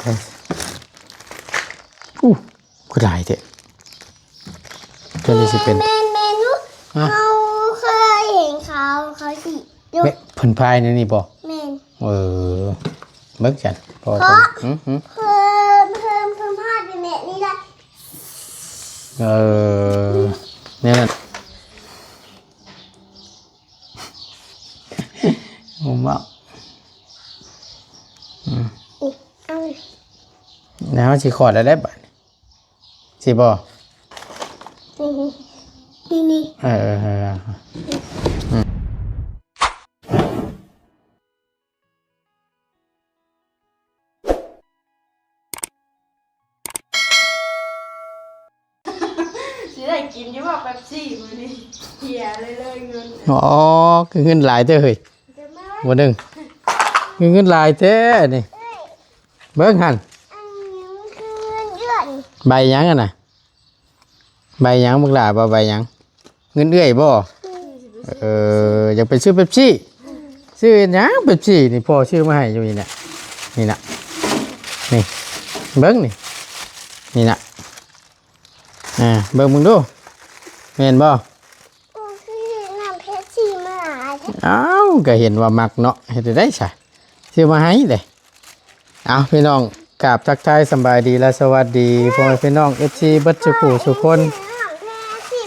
ອູ້ ຄືຫຼາຍແທ້ ຕົວນີ້ຊິເປັນ ແມ່ນ ແມ່ນຢູ່ ຮະ ເຮົາເຄີຍເຫັນເຂົາ ເຂົາຊິຍົກ ແມ່ນເພິ່ນພາຍໃນນີ້ບໍ່? ແມ່ນ ເອີ ເບິ່ງຊັ້ນ ພໍ່ ເພາະ ເພິ່ນ ຫຶ ຫຶ ເພິ່ນ ເພິ່ນ ເພິ່ນພາຍເປັນແບບນີ້ລະ ເອີ ແນວນັ້ນ ໂອ້ ເວົ້າ ອືມ ເອົາ ແລ້ວເຮົາຊິຂອດແລ້ວໄດ໋ບາດນີ້ ຊິບໍ່? ນີ້ ນີ້ ນີ້ ເອີ ເອີ ເອີ ອືມ ຊິໄດ້ກິນຢູ່ບໍ່ເປັບຊີມື້ນີ້? ເຫຍເລີຍເງິນ ອໍ ຄືເງິນຫຼາຍແທ້ເຮີ້ຍ ແຕ່ມາ ບໍ່ໜຶ່ງ ຄືເງິນຫຼາຍແທ້ນີ້ ເບິ່ງຫັ້ນ ອັນນີ້ຄືເງິນເດືອນ ໃບຫຍັງຫັ້ນນະ? ໃບຫຍັງບັກຫຼ້າ? ວ່າໃບຫຍັງ? ເງິນເອື້ອຍບໍ່? ອືມ ເອີ ຢາກໄປຊື້ເປັບຊີ ຊື້ເຮັດຫຍັງເປັບຊີນີ້? ພໍ່ຊື້ມາໃຫ້ຢູ່ນີ້ນະ ນີ້ນະ ນີ້ ເບິ່ງນີ້ ນີ້ນະ ອ່າ ເບິ່ງເບິ່ງດູ ແມ່ນບໍ່? ໂອ້ ຄືນ້ຳເປັບຊີມາຫຼາຍແທ້ ອ້າວ ກະເຫັນວ່າມັກເນາະ ເຮັດຈັ່ງໃດຊະ ຊື້ມາໃຫ້ເດ້. ເອົາ ພີ່ນ້ອງ ກາບທັກທາຍສະບາຍດີ ແລະ ສະຫວັດດີພໍ່ແມ່ພີ່ນ້ອງ ເອັຟຊີ ເບິດສູ່ຜູ້ສູ່ຄົນ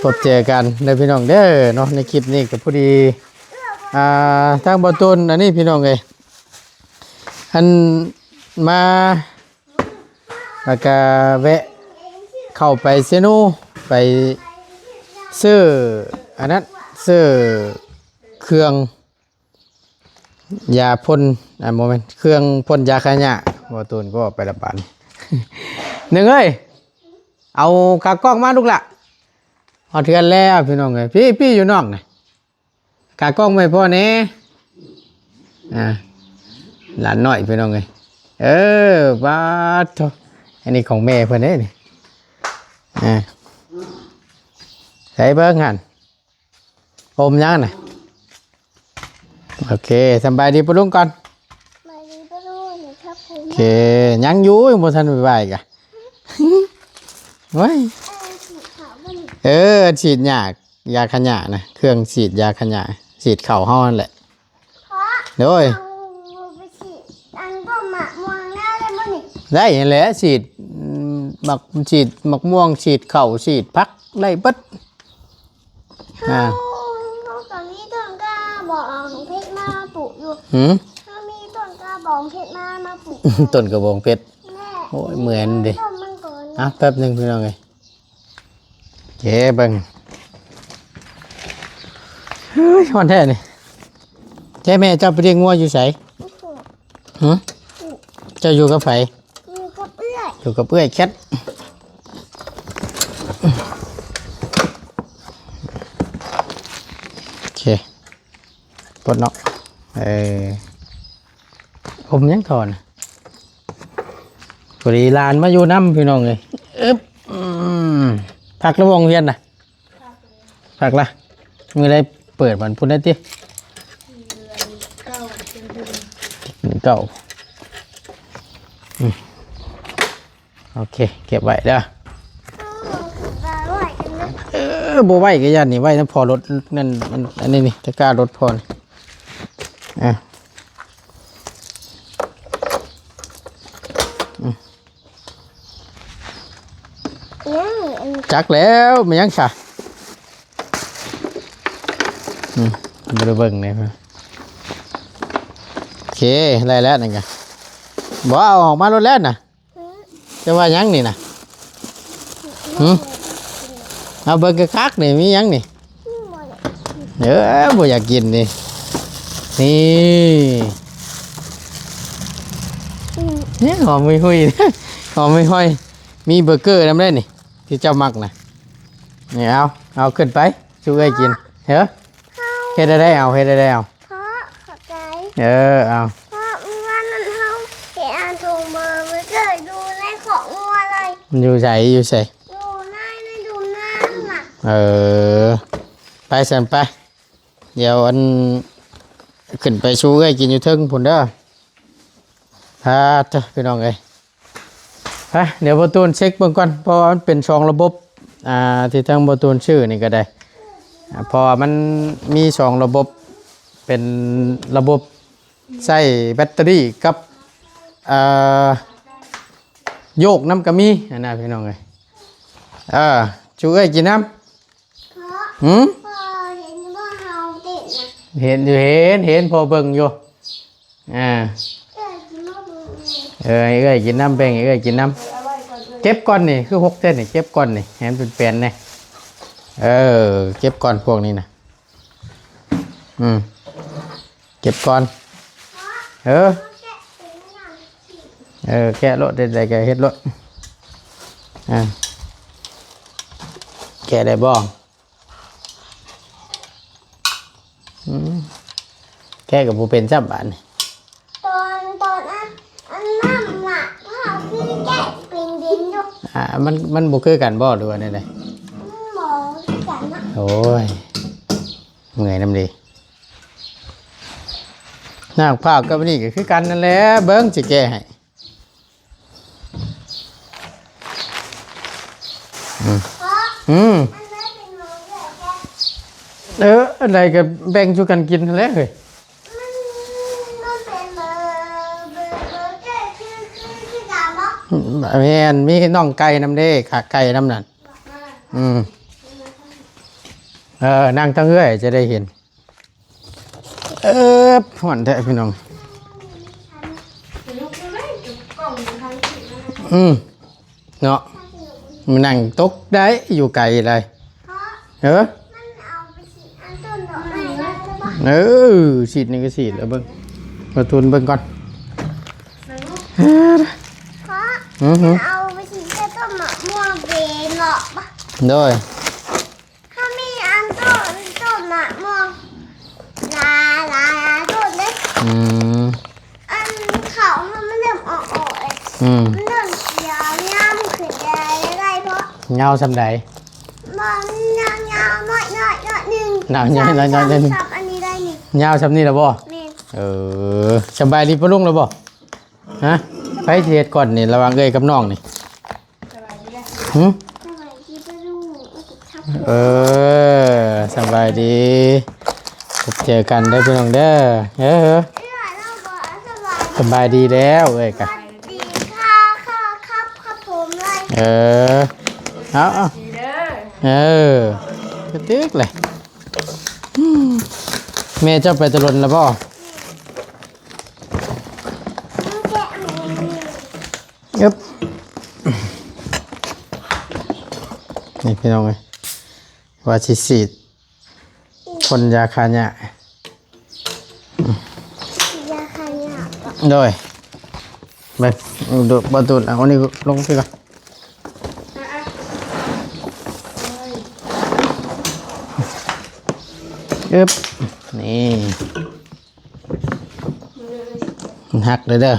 ພົບເຈີກັນເດີພີ່ນ້ອງເດີເນາະ. ໃນຄລິບນີ້ກໍພໍດີ ອ່າ ທາງບ່າວຕຸນ ອັນນີ້ພີ່ນ້ອງເອີຍ ອັນ ມາ ແລ້ວກະແວະເຂົ້າໄປເຊໂນ ໄປຊື້ ອັນນັ້ນ ຊື້ເຄື່ອງ ຢາພົ່ນ ອ່າ ບໍ່ແມ່ນ ເຄື່ອງພົ່ນຢາຂະຫຍະ ບ່າວຕຸນກໍເວົ້າໄປລະບາດນີ້. ໜຶ່ງເອີຍ ເອົາຂາກ້ອງມາລູກລະ ຮອດເຮືອນແລ້ວພີ່ນ້ອງເອີຍ. ພີ່ ພີ່ຢູ່ນອກນະ ຂາກ້ອງມາໃຫ້ພໍ່ແດ່. ອ່າ ຫຼານນ້ອຍພີ່ນ້ອງເອີຍ ເອີ ປາດໂທ້ ອັນນີ້ຂອງແມ່ເພິ່ນເດ້ນີ້. ອ່າ ໃສ່ເບິ່ງຫັ້ນ ອົມຫຍັງນະ? ໂອເຄ ສະບາຍດີປ້າລຸງກ່ອນ ສະບາຍດີປ້າລຸງ ນີ້ຄັບຜົມ ໂອເຄ ຍັງຢູ່ ຍັງບໍ່ທັນໄຫວ້ກະ ໂອ້ຍ ເອີ ສີດຢາ ຢາຂະຫຍະນະ ເຄື່ອງສີດຢາຂະຫຍະ ສີດເຂົ້າເຮົາຫັ້ນແຫຼະ. ໂດຍ ເຮົາໄປສີດອັນຕົ້ນໝາກມ່ວງນາໄດ້ບໍ່ນີ້? ໄດ້ຫັ້ນແຫຼະ ສີດ ອືມ ໝາກ ສີດໝາກມ່ວງ ສີດເຂົ້າ ສີດຜັກ ໄດ້ເບິດ. ອ່າ ເຮົາ ເຮົາກໍມີຕົ້ນກະບອງເພັດມາປູກຢູ່. ຫືມ? ເຮົາມີຕົ້ນກະບອງເພັດມາ ມາປູກ ຕົ້ນກະບອງເພັດ ແມ່ ໂອ້ຍ ເໝືອນເດ້ ຕົ້ນມັນກໍ ອ່ະ ແປັບໜຶ່ງພີ່ນ້ອງເອີຍ ເຈເບິ່ງ ເຮີ້ຍ ຮ້ອນແທ້ນີ້. ແທ້ ແມ່ເຈົ້າໄປລ້ຽງງົວຢູ່ໃສ? ຫືມ? ເຈົ້າຢູ່ກັບໃຜ? ຢູ່ກັບເອື້ອຍ ຢູ່ກັບເອື້ອຍແຄັດ. ໂອເຄ ປົດເນາະ ເອີ ອົມຫຍັງຖອນ ພໍດີຫຼານມາຢູ່ນຳ ພີ່ນ້ອງເອີຍ. ອຶບ ອືມ ພັກລະບໍ່ໂຮງຮຽນນະ? ພັກລະ ມື້ໃດເປີດ ວັນພຸດໄດ້ຕິ? ເດືອນເກົ້າ ເດືອນເກົ້າ ອືມ ໂອເຄ ເກັບໄວ້ເດີ. ເອີ ບໍ່ໄວ້ກໍຢ້ານນີ້ ໄວ້ນຳພໍ່ລົດນັ້ນ ອັນ ອັນນີ້ນີ້ ຕະກ້າລົດພໍ່ນີ້ ອ່າ ອືມ ຍັງອັນ ຈັກແລ້ວ ແມ່ນຫຍັງຊະ? ອືມ ບໍ່ໄດ້ເບິ່ງເລີຍ ໂອເຄ ໄດ້ແລ້ວນັ້ນກະ ບໍ່ ເອົາອອກມາໂລດແລ້ວນະ. ຈະວ່າຫຍັງນີ້ນະ? ຫືມ? ເອົາເບິ່ງຄັກໆ ນີ້ ມີຫຍັງນີ້? ເອີ ບໍ່ຢາກກິນນີ້ ນີ້ ນີ້ ຫອມຫຸ່ຍໆ ຫອມຫຸ່ຍໆ ມີເບີເກີນຳເດ້ນີ້ ທີ່ເຈົ້າມັກນະ ນີ້ ເອົາ ເອົາຂຶ້ນໄປ ສູ່ເອື້ອຍກິນ ເຮີ ເຮັດໄດ້ ເອົາ ເຮັດໄດ້ ເອົາ. ພໍ່ ຂອບໃຈ ເອີ ເອົາ ພໍ່ ມື້ວານນັ້ນເຮົາເຫັນອັນຖົງເບີເບີເກີຢູ່ໃນຄອກງົວເລີຍ ຢູ່ໃສ? ຢູ່ໃສ? ຢູ່ໃນ ໃນດຸ່ມນ້ຳນະ ເອີ ໄປຊັ້ນໄປ ດຽວອັນ ຂຶ້ນໄປສູ່ເອື້ອຍກິນຢູ່ເທິງພຸ້ນເດີ. ອາ ເຕີ ພີ່ນ້ອງເອີຍ ໄປ ດຽວບ່າວຕູນເຊັກເບິ່ງກ່ອນ ເພາະວ່າມັນເປັນສອງລະບົບ ອ່າ ທີ່ທາງບ່າວຕູນຊື້ນີ້ກໍໄດ້ ອ່າ ເພາະວ່າມັນມີສອງລະບົບ ເປັນລະບົບໃຊ້ແບັດເຕີຣີກັບ ເອີ ໂຍກນຳກໍມີຫັ້ນນະ ພີ່ນ້ອງເອີຍ. ເອີ ຈູເອື້ອຍກິນນຳ. ຫືມ? ພໍ່ເຫັນບໍ່ເຮົາເຕັ້ນນະ? ເຫັນຢູ່ ເຫັນ ເຫັນ ພໍ່ເບິ່ງຢູ່. ອ່າ ເອື້ອຍກິນບໍ່ເບິ່ງແດ່? ເອີ ໃຫ້ເອື້ອຍກິນນຳ ແບ່ງໃຫ້ເອື້ອຍກິນນຳ. ເກັບກ່ອນນີ້ ຄືຫົກແທ້ນີ້ ເກັບກ່ອນນີ້ ໃຫ້ມັນເປັນແປນແດ່. ເອີ ເກັບກ່ອນພວກນີ້ນະ. ອືມ ເກັບກ່ອນ. ເອີ ເອີ ແກະໂລດ ເຮັດໄດ້ກໍເຮັດໂລດ. ອ່າ ແກະໄດ້ບໍ່? ອືມ ແກະກໍບໍ່ເປັນຊ້ຳບາດນີ້. ຕອນ ຕອນອັນ ອັນນັ້ນນະ ພໍ່ຄືແກະເປັນເປັນຢູ່. ອ່າ ມັນ ມັນບໍ່ຄືກັນບໍ່ ຫຼືວ່າແນວໃດ? ມັນບໍ່ຄືກັນນະ. ໂອ້ຍ ເມື່ອຍນຳເດ. ໜ້າພ້າວກັບອັນນີ້ກໍຄືກັນນັ້ນແຫຼະ ເບິ່ງຊິແກະໃຫ້. ອືມ ອືມ ເອີ ອັນໃດກໍແບ່ງສູ່ກັນກິນຫັ້ນແຫຼະເຮີ້ຍ. ແມ່ນ ມີໜອງໄກ່ນຳເດ້ ຂາໄກ່ນຳນັ້ນ. ອືມ ເອີ ນັ່ງທາງເອື້ອຍຈະໄດ້ເຫັນ. ເອີບ ຮ້ອນແທ້ພີ່ນ້ອງ. ອືມ ເນາະ ມານັ່ງຕົກໄດ້ ຢູ່ໄກໄດ. ເອີ ເອີ ສີດນີ້ກໍສີດແລ້ວ ເບິ່ງ ມາທູນເບິ່ງກ່ອນ. ເອີ ເອົາໄປສີດໃສ່ຕົ້ນໝາກມ່ວງເດເນາະ. ໂດຍ. ເຮົາມີອັນຕົ້ນ ຕົ້ນໝາກມ່ວງຫຼາຍໆຕົ້ນເດ້. ອືມ ອັນເຂົາມັນເລີ່ມອອກໆ ອືມ ມັນເລີ່ມຂຽວງາມຂຶ້ນໄດ້ ໄດ້ເພາະ ຍາວສ່ຳໃດ? ບໍ່ ຍາວໆ ນ້ອຍໆ ໜ້ອຍໜຶ່ງ. ຍາວໆ ນ້ອຍໆ ໜ້ອຍໜຶ່ງ. ສ່ຳອັນນີ້ໄດ້ນີ້ ຍາວສ່ຳນີ້ລະບໍ່? ແມ່ນ. ເອີ ສະບາຍດີປ້າລຸງລະບໍ່? ຮະ ໃຜຊິເຮັດກ່ອນນີ້ ລະຫວ່າງເອື້ອຍກັບນ້ອງນີ້? ຫືມ? ເອີ ສະບາຍດີ ພົບເຈີກັນເດີພີ່ນ້ອງເດີ. ເອີ ສະບາຍດີແລ້ວເອື້ອຍກະ. ເອີ ເອົາໆ ເອີ ກະຕຶກເລີຍ. ແມ່ເຈົ້າໄປແຕ່ດົນລະບໍ່? ອຶບ ນີ້ພີ່ນ້ອງເອີຍ ວ່າຊິສີດ ພົ່ນຢາຂ້າຫຍ້າ. ຢາຂ້າຫຍ້າ ໂດຍ ໄປ ດູດ ບໍ່ດູດ ເອົາອັນນີ້ລົງຊິກ່ອນ. ອຶບ ນີ້ ມັນຫັກເດີ ເດີ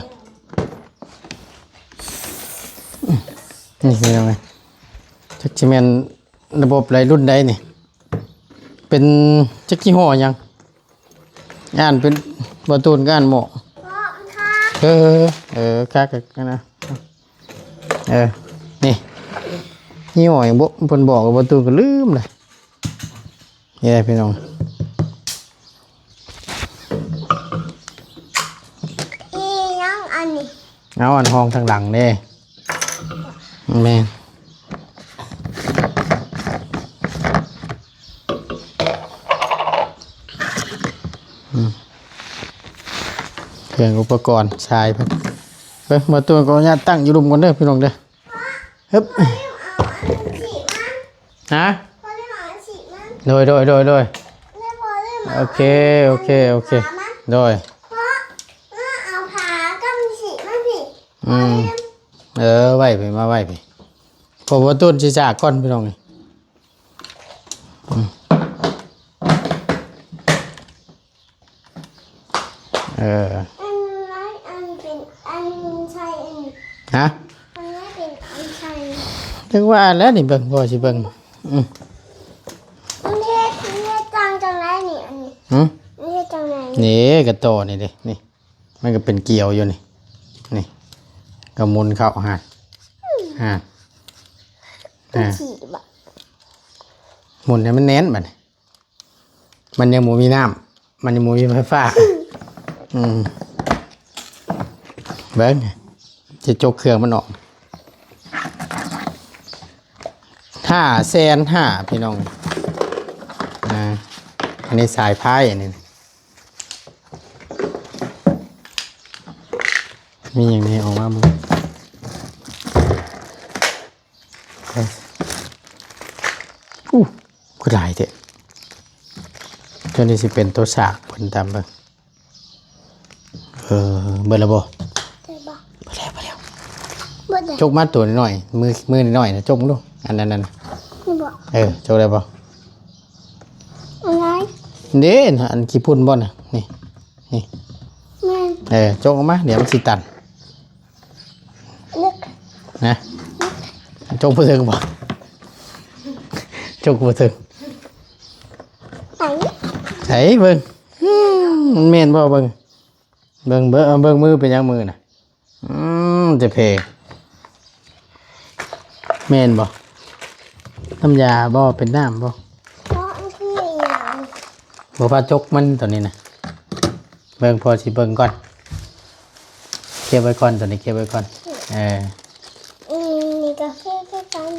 ນີ້ພີ່ນ້ອງເອີຍ ຈັກຊິແມ່ນລະບົບໃດລຸ້ນໃດນີ້ ເປັນຈັກຍີ່ຫໍ້ຫຍັງ ອ່ານເປັນ ບໍ່ຕູນກໍອ່ານໝໍ້ ເອີ ເອີ ຄັກໆ ນະ ເອີ ນີ້ ຍີ່ຫໍ້ຫຍັງບໍ່ ເພິ່ນບອກ ບໍ່ຕູນກໍລືມລະ. ນີ້ແຫຼະພີ່ນ້ອງ ອີຫຍັງອັນນີ້? ເອົາອັນຮອງທາງຫຼັງເດ້ ແມ່ນ ອືມ ເຄື່ອງອຸປະກອນຊາຍເພິ່ນ ເບິ່ງ ບໍ່ຕູນຂໍອະນຸຍາດຕັ້ງຢູ່ລຸ່ມກ່ອນເດີພີ່ນ້ອງເດີ. ຮຶບ ຮະ ໂດຍ ໂດຍ ໂດຍ ໂດຍ ໂອເຄ ໂອເຄ ໂອເຄ ໂດຍ ອືມ ເອີ ໄວ້ພີ້ ມາໄວ້ພີ້ ເພາະວ່າຕົ້ນຊິສາກກ່ອນ ພີ່ນ້ອງເອີຍ ອືມ. ເອີ ອັນນັ້ນ ອັນເປັນອັນໃສ່ອັນ ຮະ ອັນນັ້ນເປັນອັນໃສ່ ຈັ່ງວ່າແຫຼະນີ້ ເບິ່ງ ພໍ່ຊິເບິ່ງ ອືມ ມັນເຮັດ ເຮັດຈັ່ງ ຈັ່ງໃດນີ້ ອັນນີ້ ຫຶ ມັນເຮັດຈັ່ງໃດ ນີ້ກະຕໍ່ນີ້ເດ້ ນີ້ ມັນກະເປັນກຽວຢູ່ນີ້ ນີ້ ກະໝູນເຂົ້າຫັ້ນ ອ່າ ອ່າ ມັນສີບໍ່? ໝູນໃຫ້ມັນແໜ້ນບັດນີ້ ມັນຍັງບໍ່ມີນ້ຳ ມັນຍັງບໍ່ມີໄຟຟ້າ. ອືມ ເບິ່ງ ຈະຈົກເຄື່ອງມັນອອກ. ຫ້າແສນຫ້າ ພີ່ນ້ອງ. ອ່າ ອັນນີ້ສາຍພາຍ ອັນນີ້ ມີຫຍັງແດ່ ອອກມາເບິ່ງ. ອູ້ ຄືຫຼາຍແທ້. ຕົວນີ້ຊິເປັນຕົວສາກເພິ່ນຕາມເບິ່ງ. ເອີ ເບິດແລ້ວບໍ່? ເບິດແລ້ວ ເບິດແລ້ວ ເບິດແລ້ວ. ຈົກມາຕົວນ້ອຍໆ ມື ມືນ້ອຍໆນະ ຈົກເບິ່ງດູ ອັນນັ້ນນະ. ນີ້ບໍ່? ເອີ ຈົກໄດ້ບໍ່? ອັນໃດ? ເດ້ ອັນຂີ້ຝຸ່ນບໍ່ນະ? ນີ້ ນີ້ ແມ່ນ. ເອີ ຈົກອອກມາ ດຽວມັນຊິຕັນ. ເລິກ ນະ ຈົກບໍ່ເຖິງບໍ່? ຈົກບໍ່ເຖິງ. ໃສ? ໃສ? ເບິ່ງ ອືມ ມັນແມ່ນບໍ່? ເບິ່ງ ເບິ່ງ ເບິ່ງ ເບິ່ງມືເປັນຫຍັງມືນະ? ອືມ ຈະເພ ແມ່ນບໍ່? ນ້ຳຢາບໍ່? ເປັນນ້ຳບໍ່? ເພາະມັນຄືອີຫຍັງ? ບໍ່ພາຈົກມັນຕົວນີ້ນະ. ເບິ່ງ ພໍ່ຊິເບິ່ງກ່ອນ ເກັບໄວ້ກ່ອນ ຕົວນີ້ເກັບໄວ້ກ່ອນ. ເອີ ອືມ ນີ້ກໍຄື ຄືກັນ.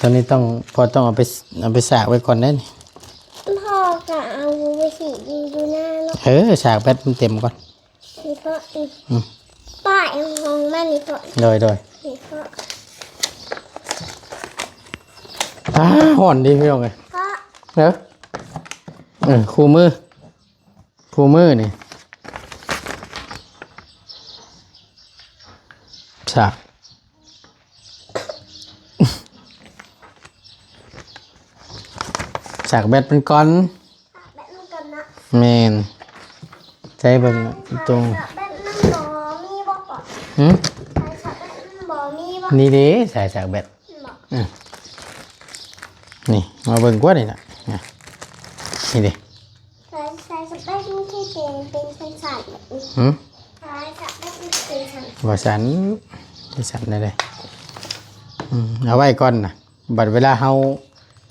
ຕົວນີ້ຕ້ອງ ພໍ່ຕ້ອງເອົາໄປ ເອົາໄປສາກໄວ້ກ່ອນເດ້ນີ້. ພໍ່ກໍເອົາໄປສີດຢູ່ໜ້າເນາະ. ເອີ ສາກແບັດມັນເຕັມກ່ອນ. ນີ້ພໍ່ ອືມ ປ້າຍຂອງມັນນີ້ພໍ່. ໂດຍ ໂດຍ ນີ້ພໍ່. ອ້າ ຮ້ອນເດ້ພີ່ນ້ອງເອີຍ. ພໍ່ ເອີ ເອີ ຄູ່ມື ຄູ່ມື້ນີ້ ສາກ ສາກແບັດມັນກ່ອນ. ສາກແບັດມັນກ່ອນເນາະ. ແມ່ນ. ໃຊ້ເບິ່ງຕົງ ສາຍສາກແບັດມັນບໍ່ມີບໍ່? ຫື? ສາຍສາກແບັດມັນບໍ່ມີບໍ່? ນີ້ເດ້ ສາຍສາກແບັດ. ອືມ ນີ້ ມາເບິ່ງກວ່ານີ້ນະ ນີ້ເດ້ ສາຍ ສາຍສະເປັກມັນຄືເປັນ ເປັນສັ້ນໆແບບນີ້. ຫື? ສາຍສະເປັກມັນຄືເປັນສັ້ນ ວ່າຊັ້ນ ຈັ່ງຊັ້ນໄດ້ເດ້. ອືມ ເອົາໄວ້ກ່ອນນະ ບັດເວລາເຮົາ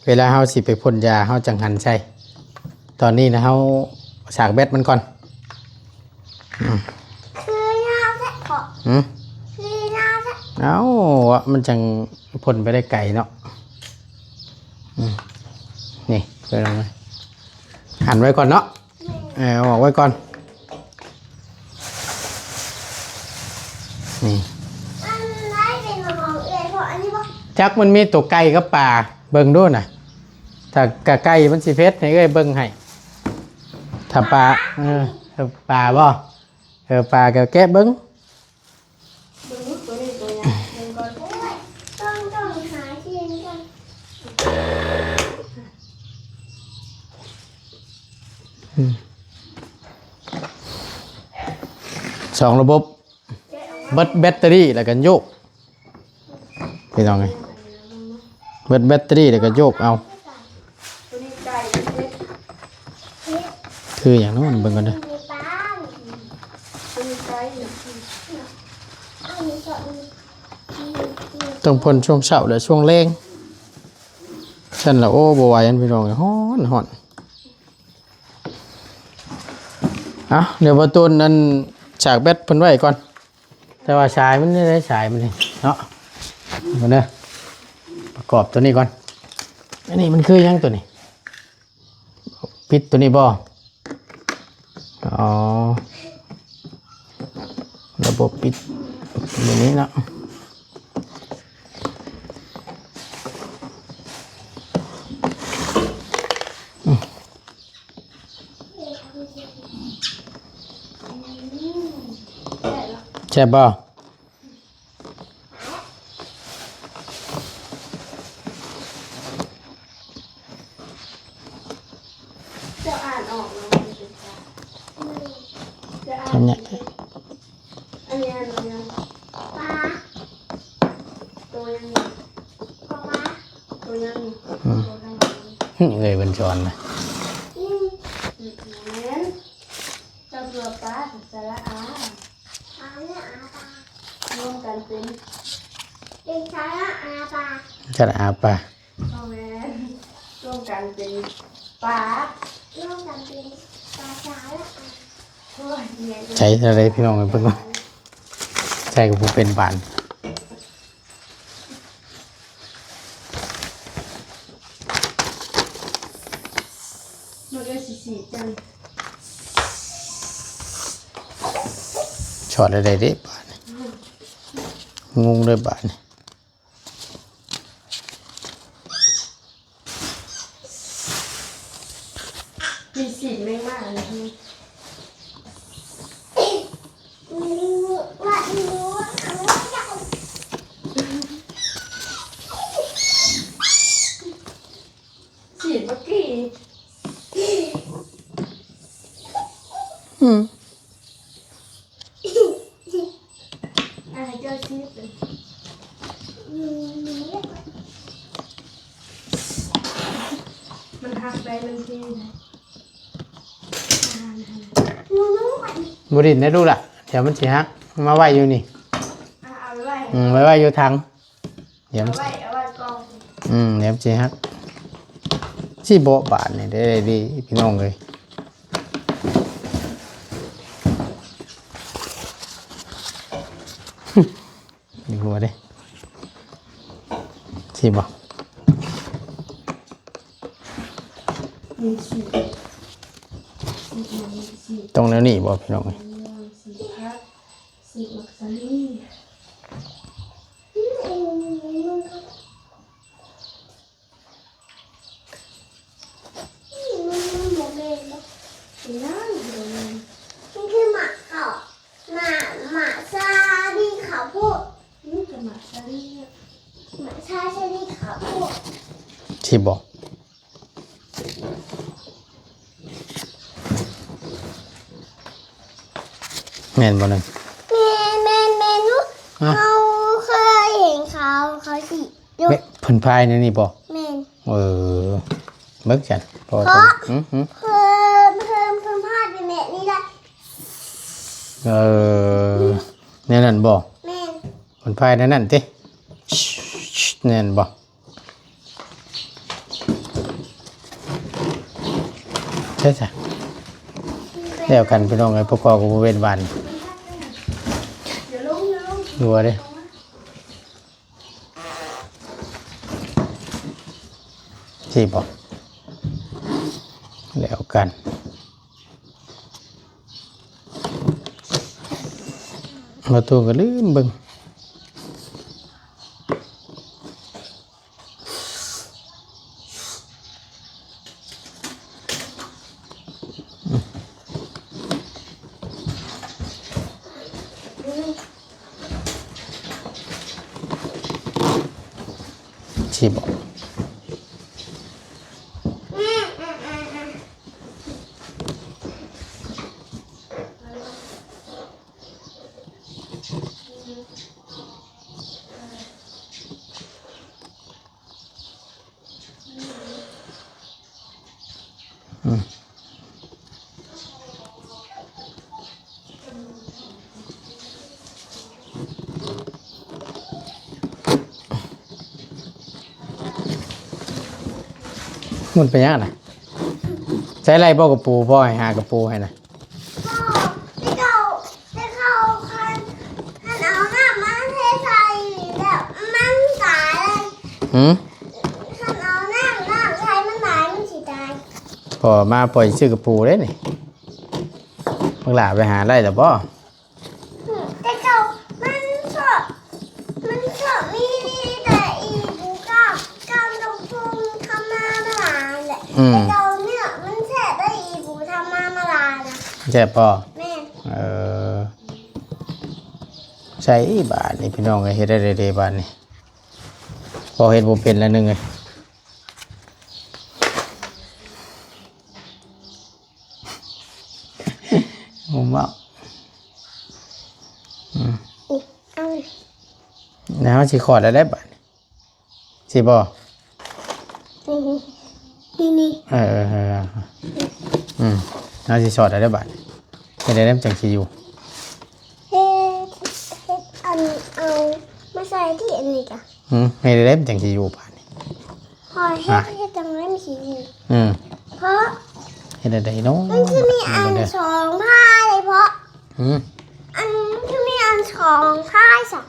ເວລາເຮົາຊິໄປພົ່ນຢາ ເຮົາຈັ່ງຫັນໃສ່. ຕອນນີ້ນະ ເຮົາສາກແບັດມັນກ່ອນ. ອືມ ຄືຍາວແທ້ເກາະ. ຫື? ຄືຍາວແທ້. ເອົ້າ ມັນຈັ່ງພົ່ນໄປໄດ້ໄກເນາະ. ອືມ ນີ້ ເບິ່ງເອົາໄວ້ ຫັນໄວ້ກ່ອນເນາະ. ແມ່ນ. ເອີ ເອົາອອກໄວ້ກ່ອນ ນີ້. ອັນໃດເປັນຂອງເອື້ອຍພໍ່ ອັນນີ້ບໍ່? ຈັກມັນມີຕົວໄກ່ກັບປາ ເບິ່ງດູນະ. ຖ້າກະໄກ່ມັນຊິເຜັດ ໃຫ້ເອື້ອຍເບິ່ງໃຫ້. ຖ້າປາ ປາ ເອີ ຖ້າປາບໍ່? ເອີ ປາກະແກະເບິ່ງ. ເບິ່ງລູກ ຕົວນີ້ຕົວຫຍັງ ເບິ່ງກ່ອນ. ໂອ້ຍ ຕ້ອງ ຕ້ອງຫາກິນກ່ອນ. ອືມ ສອງລະບົບ ເບິດແບັດເຕີຣີແລ້ວກໍໂຍກ. ພີ່ນ້ອງເອີຍ ເບິດແບັດເຕີຣີແລ້ວກໍໂຍກເອົາ. ຄືຫຍັງເນາະ ເບິ່ງກ່ອນເດີ. ຕ້ອງພົ່ນຊ່ວງເຊົ້າ ແລະ ຊ່ວງແລງ ຊັ້ນລະ ໂອ້ ບໍ່ໄຫວ ພີ່ນ້ອງເອີຍ ຮ້ອນ ຮ້ອນ. ເອົາ ດຽວບໍ່ຕູນ ອັນ ສາກແບັດເພິ່ນໄວ້ກ່ອນ. ແຕ່ວ່າສາຍມັນນີ້ເດ້ ສາຍມັນນີ້ເນາະ ເບິ່ງເດີ ປະກອບຕົວນີ້ກ່ອນ. ອັນນີ້ມັນຄືຫຍັງຕົວນີ້? ປິດຕົວນີ້ບໍ່? ອໍ ລະບົບປິດຕົວນີ້ເນາະ. ແຊບບໍ່? ເຈົ້າອ່ານອອກແລ້ວ ເຈົ້າອ່ານ ອັນນີ້ ອັນນີ້ ປາ ໂຕຫຍັງນີ້? ປາ ໂຕຫຍັງນີ້? ອືມ ໂຕທາງຫຼັງນີ້ ເອື້ອຍເພິ່ນສອນນະ. ອືມ ອືມ ແມ່ນ ເຈົ້າຕົວປາ ສະຫຼະອາ ອາ ອາ ປາ ລວມກັນເປັນ ເປັ ສະລະອາປາ ບໍ່ແມ່ນ ລວມກັນເປັນປາ ລວມກັນເປັນປາສະລະອາ ໂອ້ຍ ແມ່ນ ໃສ່ເທົ່າໃດພີ່ນ້ອງເອີຍ ເບິ່ງກ່ອນ ໃສ່ກໍບໍ່ເປັນບາດ ມັນກໍຊິສີດຈັ່ງ ຊອດໄດ້ເດ້ບາດນີ້ ງົງເດ້ບາດນີ້ ມີສີດແມງມາອັນນີ້ ສີດເມື່ອກີ້ ອືມ ອ່ະ ໃຫ້ເຈົ້າຊີບເລີຍ ມັນຫັກໄດ້ ມັນເທໄດ້ ບໍ່ຫຼິ້ນໄດ້ລູກຫຼະ ດຽວມັນຊິຫັກ ມາໄວ້ຢູ່ນີ້ ອ່ະ ເອົາໄວ້ໄວ້ ອືມ ໄວ້ໄວ້ຢູ່ຖັງ ດຽວມັນ ເອົາໄວ້ ເອົາໄວ້ກ່ອນ ອືມ ດຽວມັນຊິຫັກ ຊິເບາະບາດນີ້ເດ້ ເດ້ ພີ່ນ້ອງເອີຍ ມີຫົວເດ້ ຊິບໍ່ ມີສີດ ສີດຫຍັງ ສີດ ຕ້ອງແນວນີ້ບໍ່ພີ່ນ້ອງເອີຍ ສີດຜັກ ສີດໝາກສາລີ ມັນ ມັນບໍ່ແມ່ນເນາະ ເປັນຫຍັງບໍ່ແມ່ນ ມັນຄືໝາກເຂົ້າ ໝາກ ໝາກສາລີເຂົ້າໂພດ ມັນກໍໝາກສາລີເນາະ ໝາກສາ ສາລີເຂົ້າໂພດ ຊິບໍ່ ແມ່ນບໍ່ນັ້ນ ແມ່ນ ແມ່ນ ແມ່ນຢູ່ ຮະ ເຮົາເຄີຍເຫັນເຂົາ ເຂົາຊິ ແມ່ນ ເພິ່ນພາຍໃນນີ້ບໍ່ ແມ່ນ ເອີ ເບິ່ງຊັ້ນ ເພາະວ່າ ເພິ່ນ ຫຶ ຫຶ ເພິ່ນ ເພິ່ນ ເພິ່ນພາຍເປັນແບບນີ້ລະ ເອີ ແນວນັ້ນບໍ່ ແມ່ນ ເພິ່ນພາຍແນວນັ້ນຕິ ແມ່ນບໍ່ ໃຊ່ຊະ ແລ້ວກັນພີ່ນ້ອງເອີຍ ພວກກໍບໍ່ເວັ້ນຫວັ່ນ ຢູ່ວ່າເດ້ ຊິບໍ່ ແລ້ວກັນ ບໍ່ຕູ້ກໍລືມເບິ່ງ ຊິບໍ່ ອືມ ມັນເປັນຫຍັງນະ? ໃຊ້ໄດ້ບໍ່ກະປູ? ພໍ່ໃຫ້ຫາກະປູໃຫ້ນະ. ບໍ່ ແຕ່ເຂົາ ແຕ່ເຂົາຄັນ ຄັນເອົານ້ຳມາເທໃສ່ແລ້ວມັນຕາຍເລີຍ. ຫື? ຄັນເອົານ້ຳ ນ້ຳໃສ່ມັນຫຼາຍ ມັນຊິຕາຍ. ພໍ່ມາ ພໍ່ຊິຊື້ກະປູເດ້ນີ້. ບັກຫຼ້າໄປຫາໄດ້ລະບໍ່? ແຕ່ເກົ່າມັນຊອບ ມັນຊອບມີແຕ່ອີປູກັບ ກັບລຳໂພງທຳມະດາແຫຼະ. ອືມ ແຕ່ເກົ່າເນື້ອມັນແຊບໄດ໋ ອີປູທຳມະດານະ. ແຊບບໍ່? ແມ່ນ. ເອີ ໃສ່ບາດນີ້ພີ່ນ້ອງເອີຍ ເຮັດໄດ້ເດ້ບາດນີ້. ພໍເຮັດບໍ່ເປັນລະໜຶ່ງເອີຍ. ງຸມເວົ້າ ອືມ ນີ້ ເອົາ ແລ້ວເຮົາຊິຂອດແລ້ວໄດ໋ບາດນີ້ ຊິບໍ່? ນີ້ ນີ້ ນີ້ ເອີ ເອີ ເອີ ອືມ ເຮົາຊິສອດແລ້ວໄດ໋ບາດນີ້ ເຮັດໄດ້ແລ້ວມັນຈັ່ງຊິຢູ່. ເຮັດ ເຮັດອັນ ເອົາມາໃສ່ທີ່ອັນນີ້ກະ. ອືມ ເຮັດໄດ້ ມັນຈັ່ງຊິຢູ່ບາດນີ້ ຂ້ອຍເຮັດ ຮະ ເຮັດຈັ່ງໃດມັນຊິຢູ່ ອືມ ເພາະ ເຮັດໄດ້ເນາະ ມັນຄືມີອັນສອງພາຍເພາະ ອືມ ອັນ ມັນຄືມີອັນສອງພາຍຊະ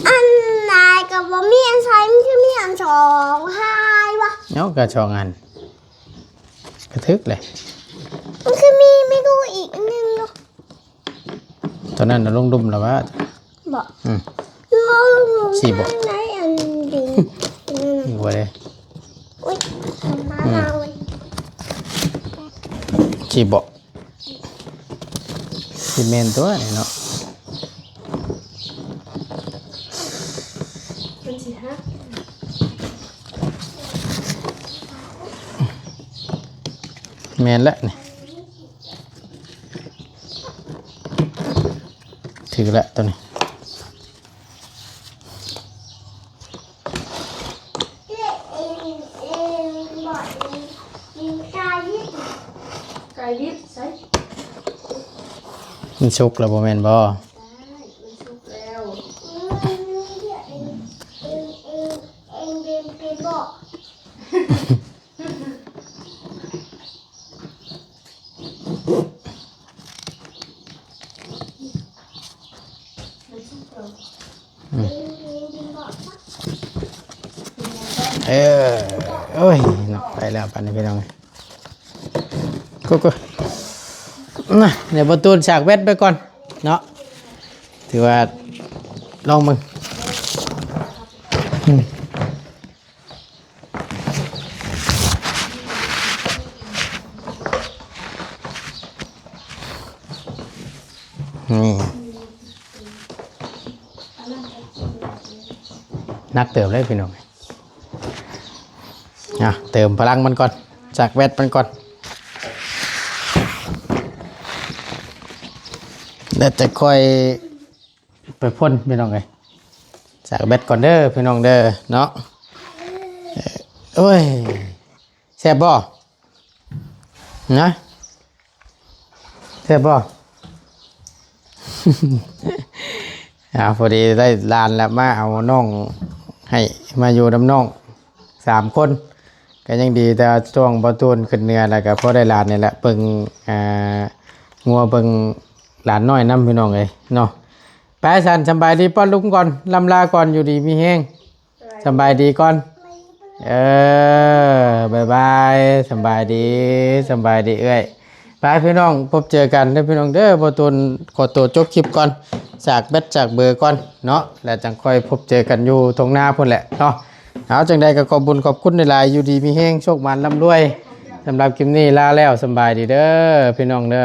ອັນໃດກໍບໍ່ມີອັນໃສ່ ມັນຄືມີອັນສອງພາຍວະ ເນາະ ກໍສອງອັນ ກໍຖືກແຫຼະ ມັນຄືມີ ມີຕູ້ອີກອັນໜຶ່ງເນາະ ຕອນນັ້ນນະລົງດຸ່ມແລ້ວວະ ບໍ່ ອືມ ສີ່ບໍ່ ໄດ້ອັນດີ ນີ້ບໍ່ເດ້ ອຸ້ຍ ອືມ ມາເອົາ ສີ່ບໍ່ ຊິແມ່ນຕົວະນີ້ເນາະ ມັນຊິຫັກ ແມ່ນແຫຼະນີ້ ຖືກແລ້ວຕົວນີ້ ກາຍວິດໃສ ມັນສຸກແລ້ວບໍ່ແມ່ນບໍ່? ໃຊ່ ມັນສຸກແລ້ວ ອືມ ເອີ ໂອ້ຍ ເນາະ ໄປແລ້ວ ບາດນີ້ພີ່ນ້ອງ ກູ ກູ ນະ ດຽວບໍ່ຕູນສາກແບັດໄປກ່ອນເນາະ ຖືວ່າລອງເບິ່ງ ອືມ. ນີ້ ໜັກເຕີບເລີຍພີ່ນ້ອງ ອ່ະ ເຕີມພະລັງມັນກ່ອນ ສາກແບັດມັນກ່ອນ ແລ້ວຈະຄ່ອຍ ໄປພົ່ນພີ່ນ້ອງເອີຍ ສາກແບັດກ່ອນເດີພີ່ນ້ອງເດີເນາະ ໂອ້ຍ ແຊບບໍ່ ນະ ແຊບບໍ່ ອ່າ ພໍດີໄດ້ຫຼານແລ້ວ ມາເອົານ້ອງໃຫ້ ມາຢູ່ນຳນ້ອງສາມຄົນ ກໍຍັງດີ ແຕ່ວ່າຊ່ວງບໍ່ຕູນຂຶ້ນເໜືອແລ້ວ ກໍພໍໄດ້ຫຼານນີ້ແຫຼະ ເບິ່ງ ອ່າ ງົວ ເບິ່ງຫຼານນ້ອຍນຳພີ່ນ້ອງເອີຍເນາະ ໄປຊັ້ນ ສຳບາຍດີ ປ້ອນລຸງກ່ອນ ລ່ຳລາກ່ອນ ຢູ່ດີມີແຮງ ສຳບາຍດີກ່ອນ ເອີ ບາຍບາຍ ສຳບາຍດີ ສຳບາຍດີເອື້ອຍ ໄປພີ່ນ້ອງ ພົບເຈີກັນເດີພີ່ນ້ອງເດີ ບໍ່ຕູນຂໍຕົວຈົບຄລິບກ່ອນ ສາກແບັດສາກເບີກ່ອນເນາະ ແລ້ວຈັ່ງຄ່ອຍພົບເຈີກັນຢູ່ທົ່ງນາພຸ້ນແຫຼະເນາະ ເອົາ ຈັ່ງໃດກໍຂອບບຸນຂອບຄຸນຫຼາຍໆ ຢູ່ດີມີແຮງ ໂຊກໝານລ່ຳລວຍ ສຳລັບຄລິບນີ້ລາແລ້ວ ສຳບາຍດີເດີພີ່ນ້ອງເດີ.